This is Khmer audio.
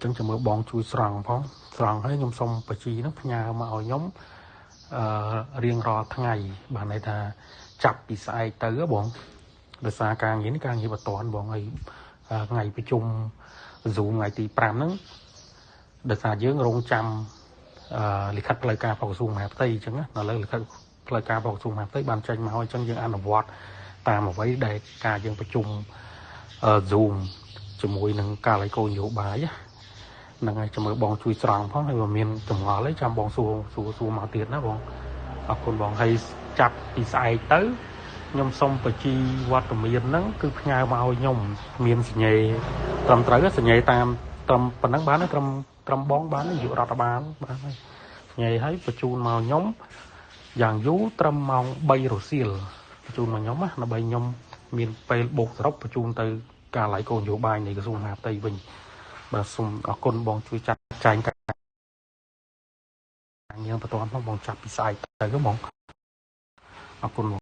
ចឹងចាំមើលបងជួយស្រង់ផងស្រង់ហើយខ្ញុំសុំបញ្ជីហ្នឹងផ្ញើមកឲ្យខ្ញុំអឺរៀងរាល់ថ្ងៃបានន័យថាចាប់ពីស្អែកទៅបងដោយសារការងារនេះការងារបន្ទាន់បងហើយថ្ងៃប្រជុំ Zoom ថ្ងៃទី5ហ្នឹងដោយសារយើងរងចាំអឺលិខិតផ្លូវការរបស់ក្រសួងមហាផ្ទៃអញ្ចឹងណានៅលើលិខិតផ្លូវការរបស់ក្រសួងមហាផ្ទៃបានចេញមកអញ្ចឹងយើងអនុវត្តតាមអ្វីដែលការយើងប្រជុំ Zoom ជាមួយនឹងកាល័យកោនយោបាយហ្នឹងហើយចាំមើលបងជួយស្រង់ផងហើយបើមានចម្ងល់អីចាំបងសួរសួរសួរមកទៀតណាបងអរគុណបងហើយចាប់ពីស្អែកទៅខ្ញុំសុំបញ្ជីវត្តមានហ្នឹងគឺផ្ញើមកឲ្យខ្ញុំមានសញ្ញាត្រឹមត្រូវសញ្ញាតាមត្រឹមប៉ុណ្ណឹងបានត្រឹមត្រឹមបងបាននាយករដ្ឋបាលបានហើយសញ្ញាឲ្យបញ្ជូនមកខ្ញុំយ៉ាងយូរត្រឹមម៉ោង3រសៀលបញ្ជូនមកខ្ញុំណាដើម្បីខ្ញុំមានពេលបូកសរុបបញ្ជូនទៅការិយាល័យកោនយោបាយនៃក្រសួងមហាផ្ទៃវិញបាទសូមអរគុណបងជួយចាត់ចែងការងារបន្ទាន់ផងបងចាប់ពីស្អែកទៅហ្មងអរគុណបង។